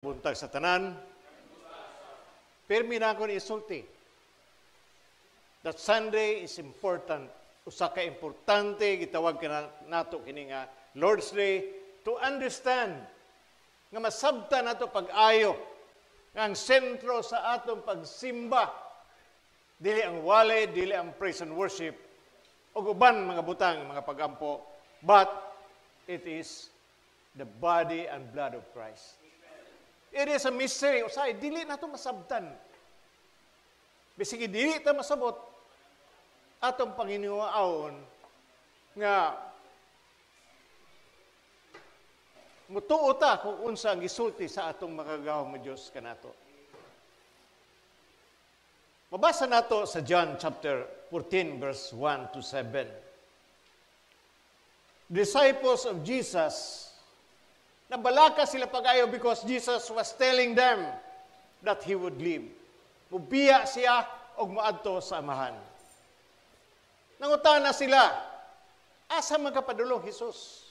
Buntag sa tanan. Pirmi na ako ni isulti that Sunday is important. Usa ka importante gitawag ka nato kini nga Lord's Day to understand nga masabta nato pag-ayo nga ang sentro sa atong pagsimba dili ang wale, dili ang praise and worship ug uban mga butang, mga pagampo, but it is the body and blood of Christ. It is a mystery. Usay, dili nato masabtan. Bisag dili ta masabot, atong panginiwaon nga mutuo ta kung unsa ang gisulti sa atong makagagahom nga Dios kanato. Mabasa nato sa John chapter 14 verse 1 to 7. Disciples of Jesus, nabalaka sila pag-ayo because Jesus was telling them that He would leave. Mubiya siya og moadto sa Amahan. Nangutana sila, "Asa man ka padulong, Jesus?"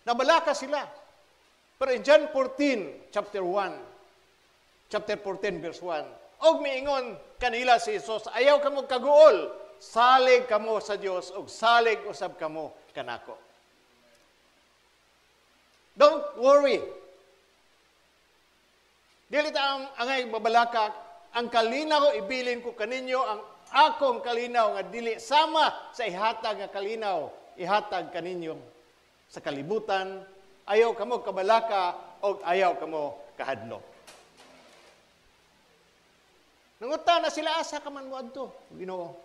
Nabalaka sila. Pero in John 14, chapter 1, chapter 14, verse 1, og miingon kanila si Jesus, "Ayaw kamo kaguol, salig kamo sa Dios og salig usab kamo kanako." Don't worry. Dili ta ang angay mabalaka, ang kalinaw ibilin ko kaninyo, ang akong kalinaw nga dili sama sa ihatag nga kalinaw, ihatag kaninyo sa kalibutan. Ayaw kamo kabalaka og ayaw kamo kahadlok. Nangutana sila, "Asa ka man moadto, Ginoo?"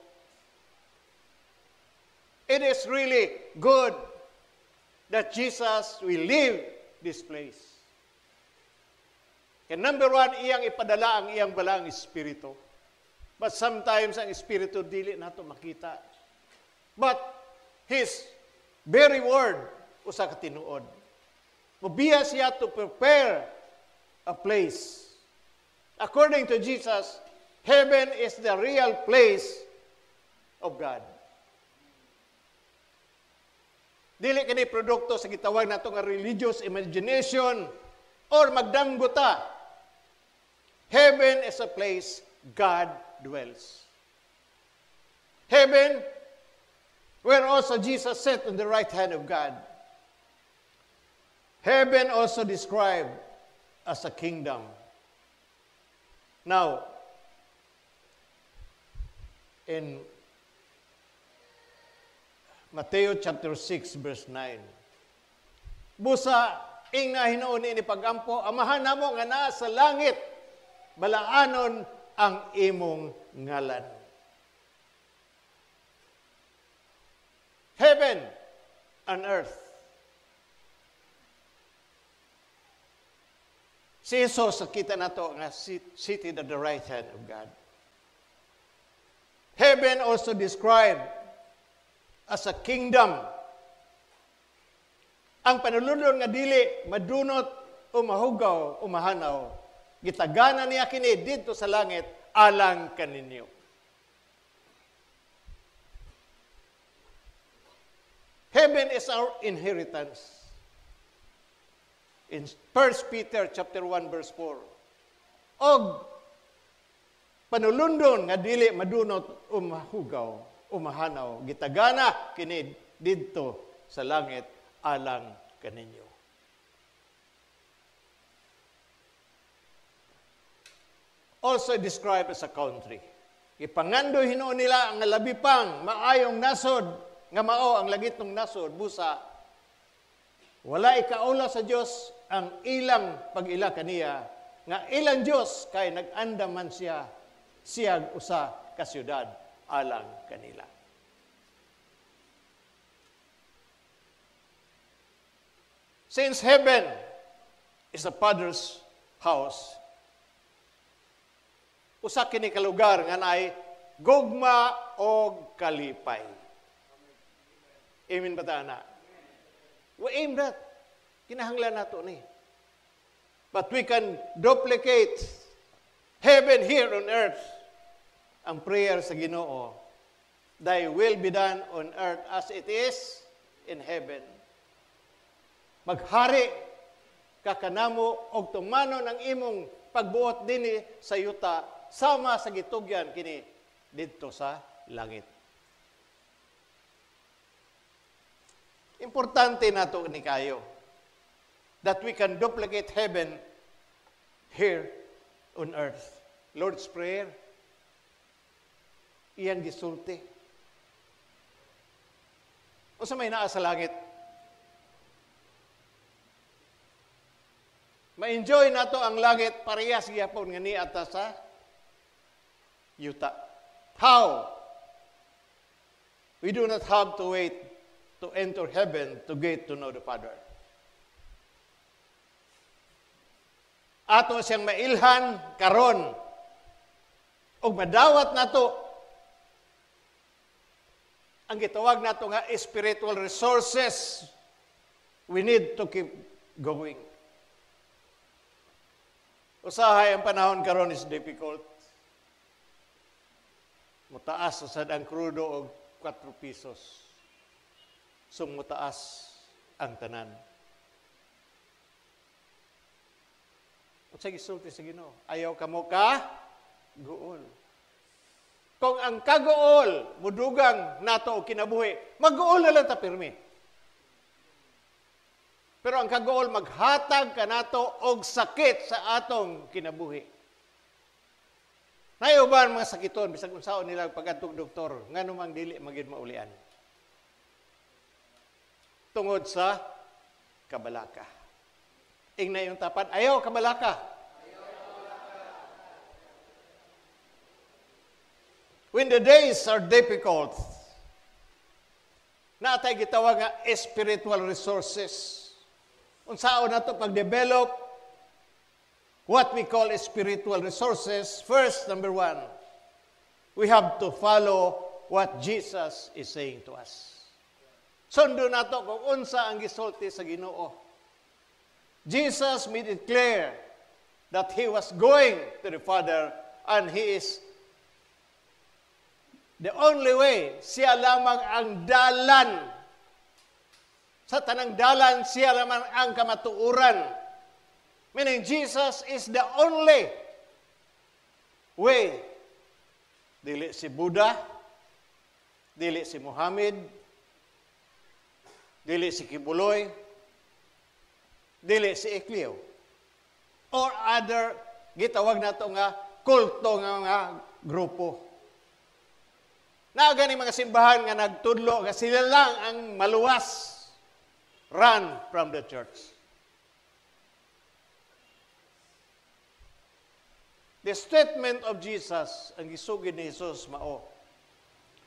It is really good that Jesus will leave this place. Kaya number one, iyang ipadala ang iyang balaang espiritu. But sometimes ang espiritu dili nato makita. But His very word usa ka tinuod. Mubiya siya to prepare a place. According to Jesus, heaven is the real place of God. Dili kini produkto sa gitawag nato nga religious imagination or magdamgo ta. Heaven is a place God dwells. Heaven, where also Jesus sat on the right hand of God. Heaven also described as a kingdom. Now, in Matthew chapter 6 verse 9. Busa ingna hinuon ini pagampo, "Amahan namo nga naa sa langit, balaanon ang imong ngalan." Heaven and earth. Si Jesus, kita nato nga seated at the right hand of God. Heaven also described as a kingdom. Ang panulundon nga dili madunot o mahugaw o mahanaw, gitagana niya kini didto sa langit alang kaninyo. Heaven is our inheritance. In 1 Peter chapter 1 verse 4. Og panulundon nga dili madunot o mahugaw o mahanaw, gitagana kini didto sa langit alang kaninyo. Also described as a country. Ipangandoy hinuon nila ang labi pang maayong nasod nga mao ang langitnong nasod, busa wala ikaula sa Dios ang ilang pag-ila kaniya nga ilang Dios kay nag-andaman siya siyag usa ka syudad alang kanila. Since heaven is the Father's house, usa kini ka lugar nga naay gugma og kalipay. Amen ba ta ana? We aim that. Kinahanglan nato ni. But we can duplicate heaven here on earth. Ang prayer sa Ginoo, "Thy will be done on earth as it is in heaven." Maghari ka kanamo og tumanon ang imong pagbuot dinhi sa yuta sama sa gitugyan kini didto sa langit. Importante nato ni kayo that we can duplicate heaven here on earth. Lord's Prayer, iyang gisulti. Unsa may naa sa langit? Ma-enjoy nato ang langit parehas gihapon nga niata sa yuta. How? We do not have to wait to enter heaven to get to know the Father. Ato siyang mailhan karon ug madawat nato ang gitawag nato nga spiritual resources. We need to keep going. Usahay ang panahon karon is difficult. Mutaas usad ang krudo og 4 pesos. So mutaas ang tanan. Unsa gisulti sa Ginoo? Ayaw kamo ka guol. Kung ang kaguol mudugang nato og kinabuhi, magguol na lang ta pirmi. Pero ang kaguol maghatag kanato og sakit sa atong kinabuhi. Nayo ba ang mga sakiton bisag unsaon nila pag-adtog doktor, ngano mang dili magid maulian? Tungod sa kabalaka. Ingna yung tapan, ayaw kabalaka. When the days are difficult, naatay gitawag nga spiritual resources. Unsaon nato pag-develop what we call spiritual resources? First, number one, we have to follow what Jesus is saying to us. Sundo nato kung unsa ang gisulti sa Ginoo. Jesus made it clear that He was going to the Father and He is the only way. Siya lamang ang dalan. Sa tanang dalan, siya lamang ang kamatuoran. Meaning, Jesus is the only way. Dili si Buddha, dili si Muhammad, dili si Kibuloy, dili si Ekleo, or other, gitawag nato nga kulto nga mga grupo. Naa gani mga simbahan nga nagtudlo nga sila lang ang maluwas. Run from the church. The statement of Jesus, ang gisugid ni Jesus mao,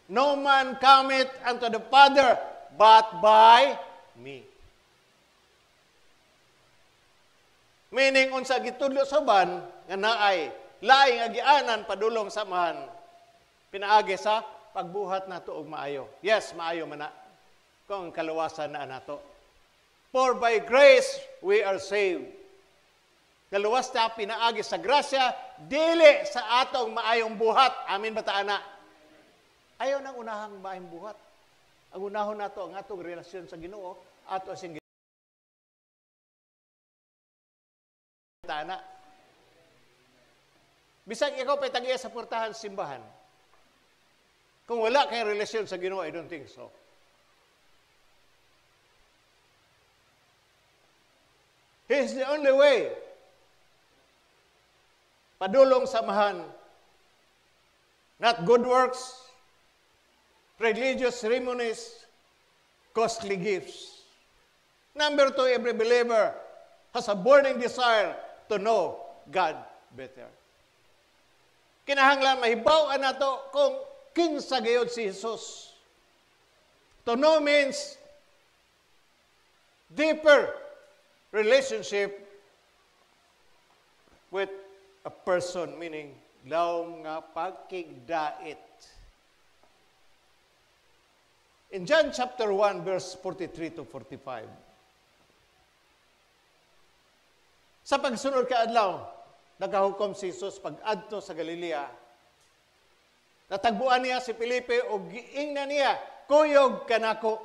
"No man cometh unto the Father but by me." Meaning, unsa gitudlo sa uban nga naay laing agianan padulong sa Amahan, pinaagi sa pagbuhat nato og maayo. Yes, maayo man na kung kaluwasan na nato. For by grace we are saved. Kaluwas ta pinaagi sa grasya, dili sa atong maayong buhat. Amin ba ta ana? Ayaw nang unahang maayong buhat. Ang unahon nato ang atong relasyon sa Ginoo, ato sing ana. Bisag ikaw pa'y tag-iya sa purtahan sa simbahan, kung wala kay relasyon sa Ginoo, I don't think so. He is the only way. Padulong samahan. Not good works, religious ceremonies, costly gifts. Number two, every believer has a burning desire to know God better. Kinahanglan mahibaw-an nato kung kinsa gayud si Jesus. To know means deeper relationship with a person, meaning lawom nga pagkigdait. In John chapter 1, verse 43 to 45, sa pagsunod ka adlaw, nagahukom si Jesus pag-adto sa Galilea. Natagbuan niya si Felipe og giingnan niya, "Kuyog kanako."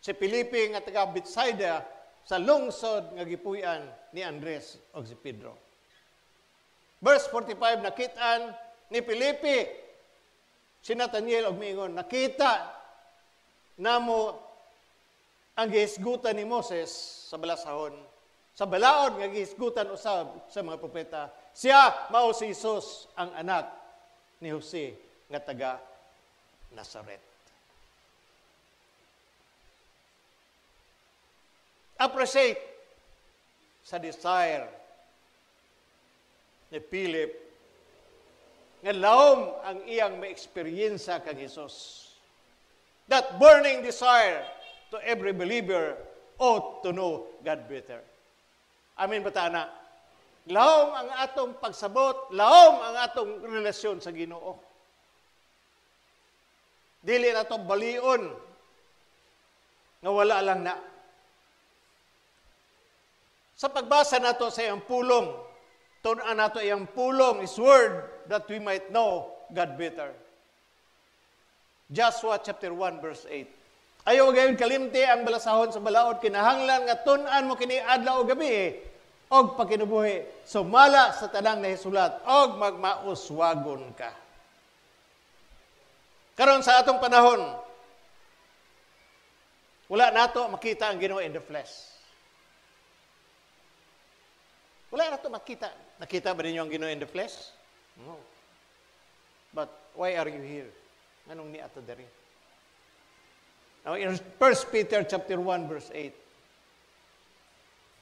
Si Felipe nga taga Bethsaida sa lungsod nga gipuy-an ni Andres og si Pedro. Verse 45, nakitaan ni Felipe si Nathaniel og miingon, "Nakita namo ang gihisgutan ni Moses sa balasahon, sa balaod nga gihisgutan usab sa mga propeta. Siya mao si Jesus, ang anak ni Jose nga taga Nazaret." Appreciate sa desire ni Philip nga laom ang iyang ma-experience kang Jesus. That burning desire to every believer ought to know God better. Amen ba ta na? Laom ang atong pagsabot, laom ang atong relasyon sa Ginoo. Dili na to balion nga wala lang na. Sa pagbasa nato sa iyang pulong, tun-an nato iyang pulong, His word, that we might know God better. Joshua chapter 1 verse 8. Ayaw gayon kalimti ang balasahon sa balaod, kinahanglan nga tun-an mo kini adlaw o gabi og pagkinabuhi, sumala sa tanang nahisulat og magmauswagon ka. Karon sa atong panahon, wala nato makita ang Ginoo in the flesh. Wala nato makita. Nakita ba ninyo ang Ginoo in the flesh? No. But why are you here? Nganong ni ato diri? Now in 1 Peter chapter 1 verse 8.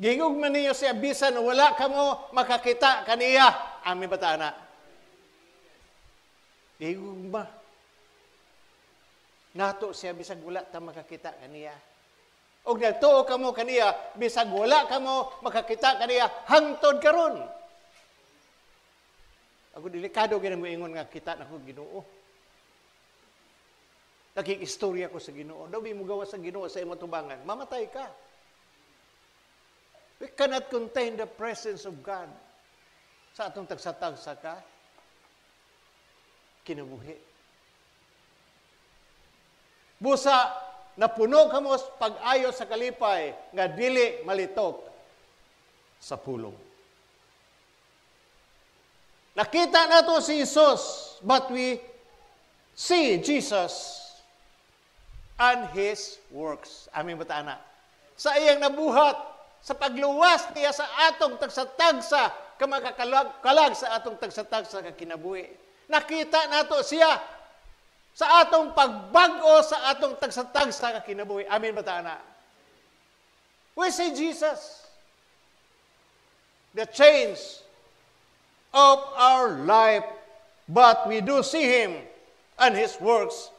Gihigugma ninyo siya bisan wala kamo makakita kaniya. Amen ba ta ana? Gihigugma nato siya bisag wala ta makakita kaniya. Og nagtuo kamo kaniya bisag wala kamo makakita kaniya hangtod karon. Ako delikado gyud mo ingon nga kita nako Ginoo. Nakikistorya ko sa Ginoo. Daw mo gawa sa Ginoo sa imong tubangan, mamatay ka. We cannot contain the presence of God sa atong tagsa-tagsa ka kinabuhi. Busa napuno kamo pag-ayo sa kalipay nga dili malitok sa pulong. Nakita nato si Jesus, but we see Jesus and His works. Amen ba ta ana? Sa iyang nabuhat, sa pagluwas niya sa atong tagsa-tagsa, kamakakalag sa atong tagsa-tagsa ka kinabuhi. Nakita nato siya sa atong pagbag-o sa atong tagsa-tagsa ka kinabuhi. Amen ba ta ana? We see Jesus, the change of our life, but we do see Him and His works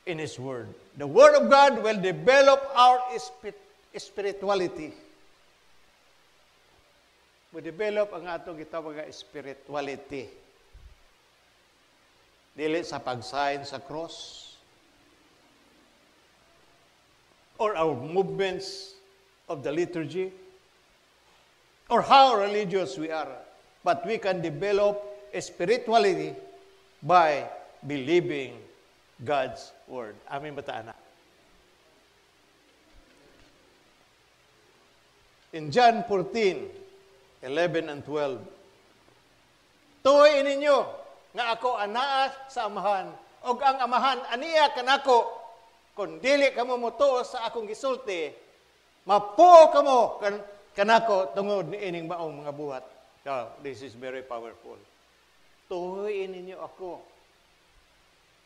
in His Word. The Word of God will develop our spirituality. We develop ang atong gitawag nga spirituality. Dili sa pag-sign sa cross or our movements of the liturgy or how religious we are. But we can develop a spirituality by believing God's Word. Amen ba ta ana? In John 14:11 and 12, "Tuoy ninyo nga ako anaa sa Amahan, og ang Amahan aniya kanako. Kung dili kamo motuo sa akong gisulti, mapuo kamo kanako tungod niining maong mga buhat." Now, this is very powerful. Tuoy ninyo ako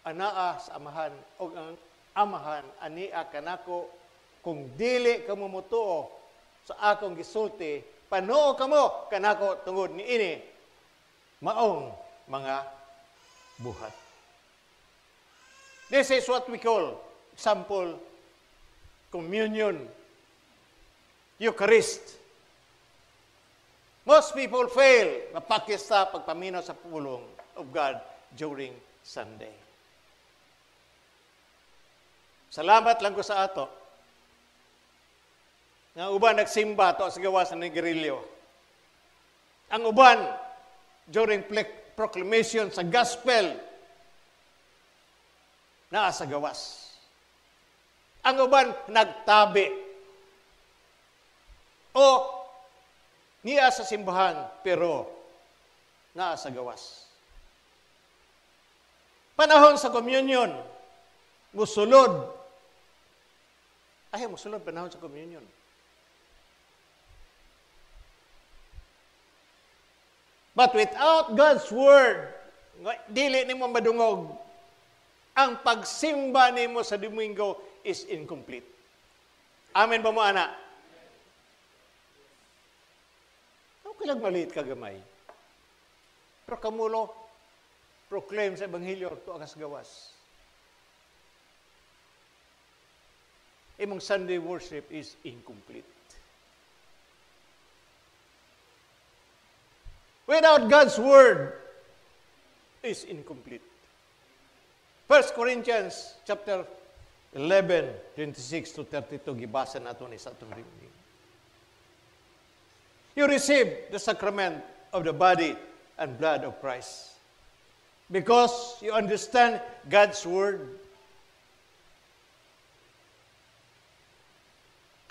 anaa sa Amahan, og ang Amahan ania kanako. Kung dili kamo motuo sa akong gisulti, panuo kamo kanako tungod niini maong mga buhat. This is what we call, example, communion, Eucharist. Most people fail mapakis sa pagpaminaw sa pulong of God during Sunday. Salamat lang ko sa ato nga uban nagsimba to sa gawas ng Negrillo. Ang uban during proclamation sa gospel naa sa gawas. Ang uban nagtabi. O niya sa simbahan pero naa sa gawas. Panahon sa communion, musulod. Ay, musulod panahon sa communion. But without God's word, dili nimo madungog, ang pagsimba nimo sa Domingo is incomplete. Amen ba mo, ana? Okay lang maliit ka gamay. Pero kamulo, proclaim sa Ebanghelyo, tuwa ka sa gawas. Imong Sunday worship is incomplete. Without God's word is incomplete. 1 Corinthians chapter 11, 26 to 32, gibasa nato ni sa atong reading. You receive the sacrament of the body and blood of Christ because you understand God's word.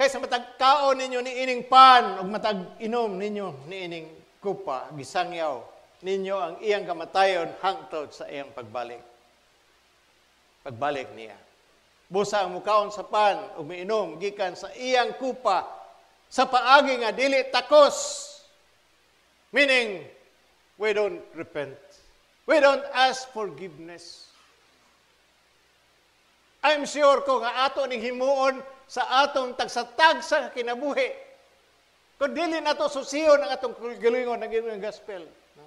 Kaysa matag kaon ninyo ni ining pan ug matag inom ninyo ni ining kupa, gisangyaw ninyo ang iyang kamatayon hangtod sa iyang pagbalik. Pagbalik niya. Busa ang mukaon sa pan ug miinom gikan sa iyang kupa sa paagi nga dili takos. Meaning, we don't repent. We don't ask forgiveness. I'm sure ko nga ato ning himuon sa atong tagsa-tagsa kinabuhi. Kung dili nato susiyon ang atong galingon ng gospel. No?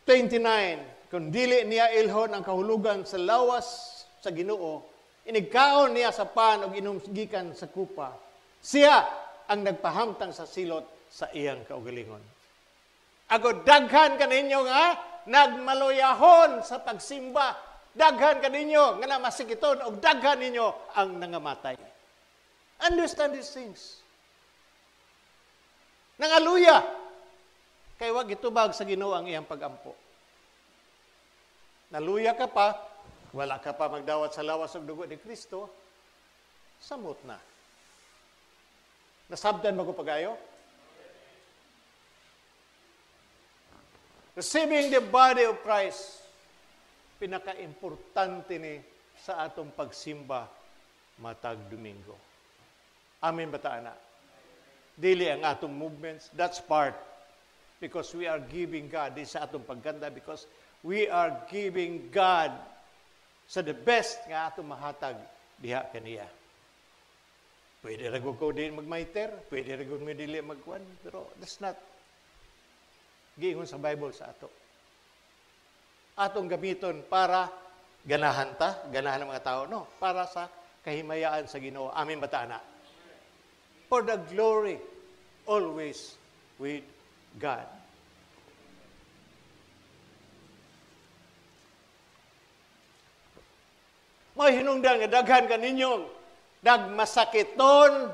29, kung dili niya ilhon ang kahulugan sa lawas sa Ginoo, inigkaon niya sa pan og inom gikan sa kupa. Siya ang nagpahamtang sa silot sa iyang kaugalingon. Agod daghan kaninyo nga nagmaluyahon sa pagsimba. Daghan kaninyo nga namasikiton og daghan ninyo ang nangamatay. Understand these things. Nangaluya kay wa gitubag sa Ginoo ang iyang pagampo. Naluya ka pa, wala ka pa magdawat sa lawas ug dugo ni Kristo, samot na. Nasabdan mo ko pagayo? Receiving the body of Christ, pinaka-importante ni sa atong pagsimba matag Domingo. Amen ba ta, ana? Dili ang atong movements, that's part. Because we are giving God, di sa atong pagganda, because we are giving God sa the best nga atong mahatag diha kaniya. Pwede ra ko din magmaiter, pwede ra ko dili magkuan, pero that's not giingon sa Bible sa ato. Atong gamiton para ganahan ta, ganahan ng mga tao, no, para sa kahimayaan sa Ginoo. Amen ba ta, ana? For the glory always with God. May hinungdan nga daghan kaninyong nagmasakiton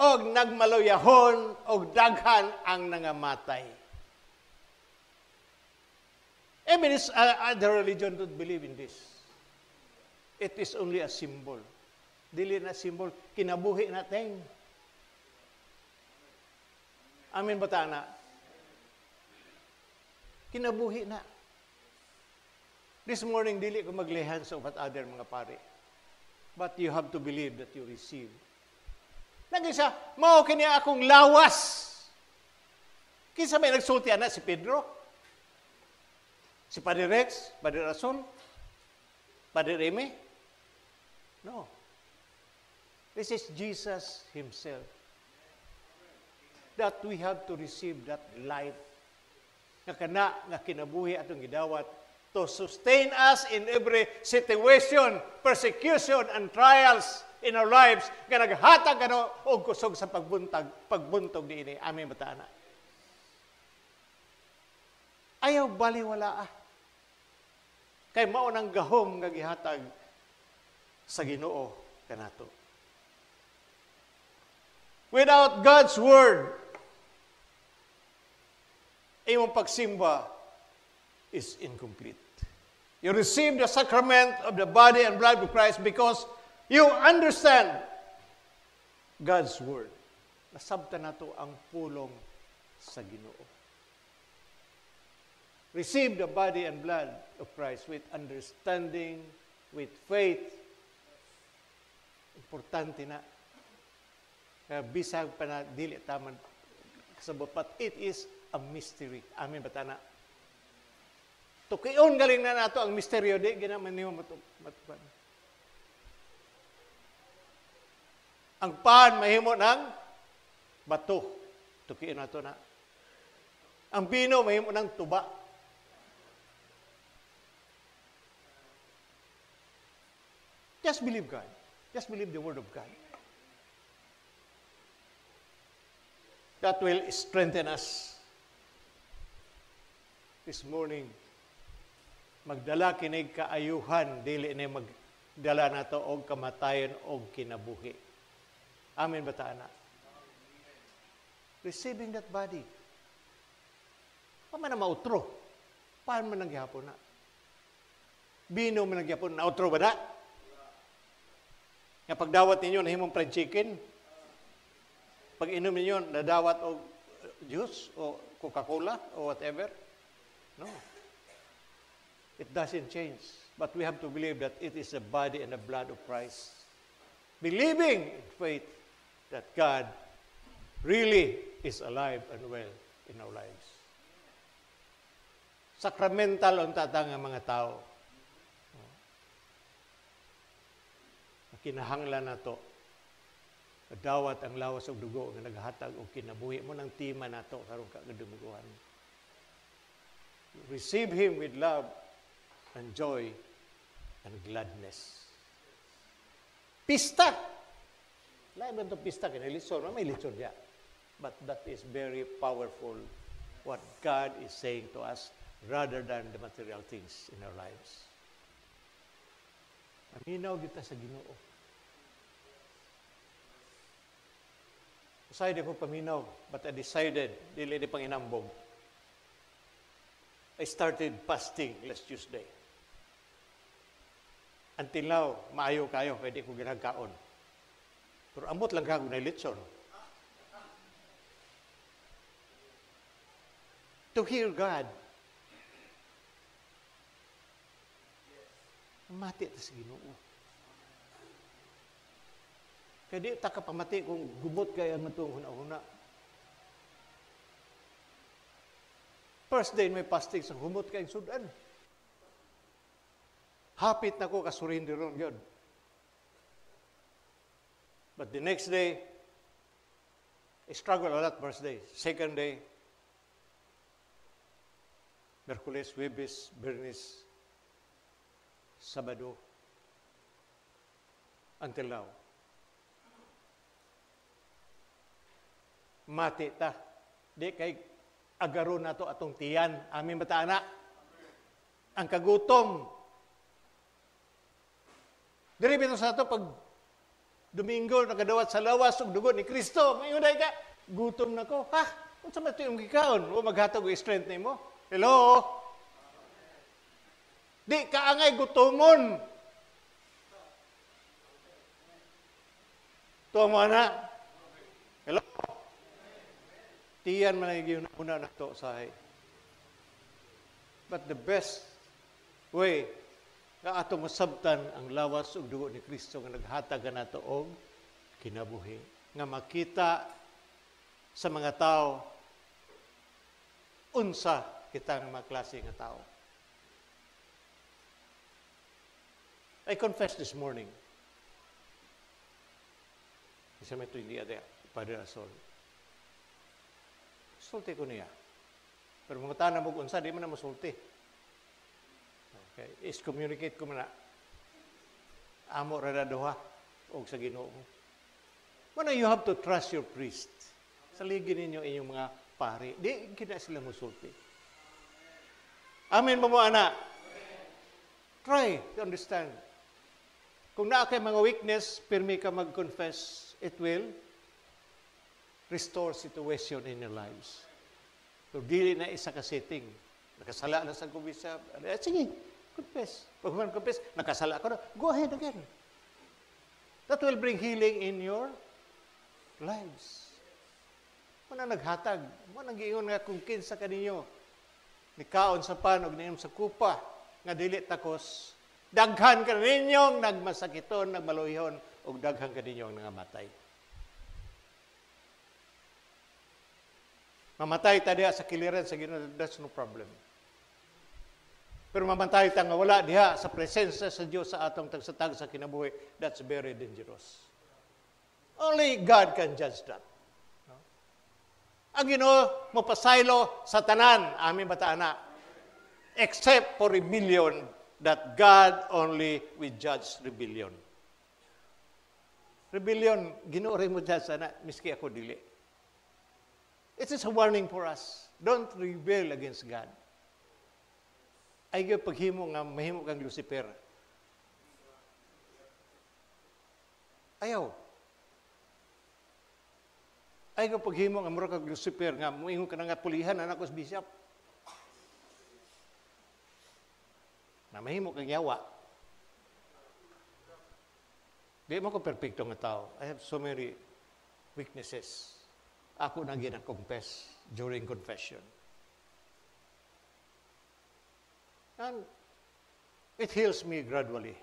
og nagmaluyahon og daghan ang nangamatay. I mean, other religion don't believe in this. It is only a symbol. Dili na symbol, kinabuhi natin. Amen ba ta, ana? Kinabuhi na. This morning, dili ko mag-lay hands of other mga pare. But you have to believe that you receive. Nag-isa, mao kini akong lawas. Kinsa may nagsulti ana? Si Pedro? Si Padre Rex? Padre Rasul? Padre Remy? No. This is Jesus Himself. That we have to receive that life. Nga kana, nga kinabuhi atong gidawat to sustain us in every situation, persecution, and trials in our lives nga naghatag kano og kusog sa pagbuntog niini. Amen ba ta, ana? Ayaw baliwala ah. Kay mao nang gahom nga gihatag sa Ginoo kanato. Without God's word, imong pagsimba is incomplete. You receive the sacrament of the body and blood of Christ because You understand God's word. Nasabtan nato ang pulong sa Ginoo. Receive the body and blood of Christ with understanding, with faith. Importante na. Kaya bisag pa na dili taman kasabot, but it is a mystery. Amen ba ta na? Tukion galing na nato ang misteryo, di ginaman nimo matupan. Ang pan mahimo ng bato. Tukion nato na. Ang bino mahimo ng tuba. Just believe God. Just believe the word of God. That will strengthen us. This morning, magdala kinig kaayuhan, dili ni magdala nato og kamatayon og kinabuhi. Amen ba ta, ana? Receiving that body. Pa man na mautro? Paano man ang gihapon na? Bino man ang gihapon, nautro ba na? Nga pagdawat ninyo, nahimong fried chicken. Pag inom ninyo, nadawat og juice o Coca-Cola o whatever. No. It doesn't change. But we have to believe that it is the body and the blood of Christ. Believing in faith that God really is alive and well in our lives. Sacramental unta ta nga mga tao. Kinahanglan nato dawat ang lawas og dugo nga naghatag og kinabuhi mo ng tima nato karong kagadumuguan. Receive Him with love and joy and gladness. Pista! Lain ba itong pista? Kaya litson, may litson niya. But that is very powerful what God is saying to us rather than the material things in our lives. Aminaw kita sa Ginoo. Aside ko paminaw, but I decided, dili ni panginambog. I started fasting last Tuesday. Until now, maayo kayo, pwede ko ginagkaon. Pero amot lang kago na litson. To hear God. Mati ta sa Ginoo. Kaya di ta ka pamati kung gubot kay ang atong huna-huna. First day may fasting sa humot kay sudan. Hapit na ko kasurrender ron gyud. But the next day, I struggled a lot first day. Second day, Merkules, Huwebes, Biyernes, Sabado, until now. Mati ta. Di kay agaro na to atong tiyan. Amin ba ta, anak? Ang kagutom. Diri bitaw sa ato pag Domingo nakadawat sa lawas ug dugo ni Kristo. Mayon dai ka, gutom na ko. Ha? Unsa man ito yung gikaon? O maghatag og strength nimo? Hello? Di ka angay gutomon. Tuwa mo, ana. Hello? Tiyan man ang una na to sahay. But the best way nga ato masabtan ang lawas ug dugo ni Kristo nga naghatag nato og kinabuhi, nga makita sa mga tao unsa kita nga mga klase nga tao. I confess this morning. Isa may ito hindi ate, Padre Asol. Sulti ko niya. Pero mga tanang mo unsa, di man na masulti. Okay. Is communicate ko man na. Amo ra na duha og sa Ginoo. Wala, you have to trust your priest. Saligin ninyo inyong mga pari. Di kina sila musulti. Amen ba mo, ana? Try to understand. Kung naa kay mga weakness, pirmi ka mag-confess, it will restore situation in your lives. So, dili na isa ka setting. Nakasala na sa kubisa. Sige, confess. Pag human confess, nakasala ka na, go ahead again. That will bring healing in your lives. Mao na naghatag, mao nang giingon nga kung kinsa kaninyo nikaon sa pan og niinom sa kupa nga dili takos, daghan kaninyong nagmasakiton, nagmaluihon, ug daghan kaninyong nangamatay. Mamatay ta diha sa kiliran sa Ginoo, that's no problem. Pero mamatay ta nga wala diha sa presensya sa Dios sa atong tagsatag sa kinabuhi, that's very dangerous. Only God can judge that. No? Ang Ginoo mopasaylo sa tanan, amin ba ta ana? Except for rebellion, that God only will judge rebellion. Rebellion, Ginoo rin mo judge ana, miski ako dili. It is a warning for us. Don't rebel against God. Ay paghimo nga mahimo kang Lucifer. Ayaw. Ay paghimo nga mura kag Lucifer nga moingon ka na nga pulihan anak ko sa bishop. Na mahimo kang yawa. Di mo ko perpekto nga tao. I have so many weaknesses. Ako na gina-confess during confession. And it heals me gradually.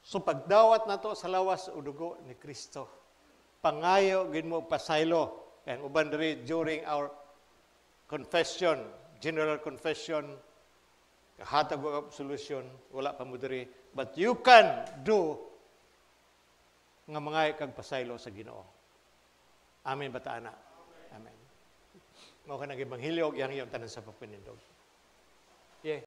So pagdawat na to sa lawas o dugo ni Kristo, pangayo gin mo pasaylo. And uban diri during our confession, general confession, kahatag og absolution, wala pa mo diri. But you can do nga mangayo kag pasaylo sa Ginoo. Amen ba ta ana? Amen. Mao ka nang ebanghelyo, yang iyong tanan sa papanindog. Yeah.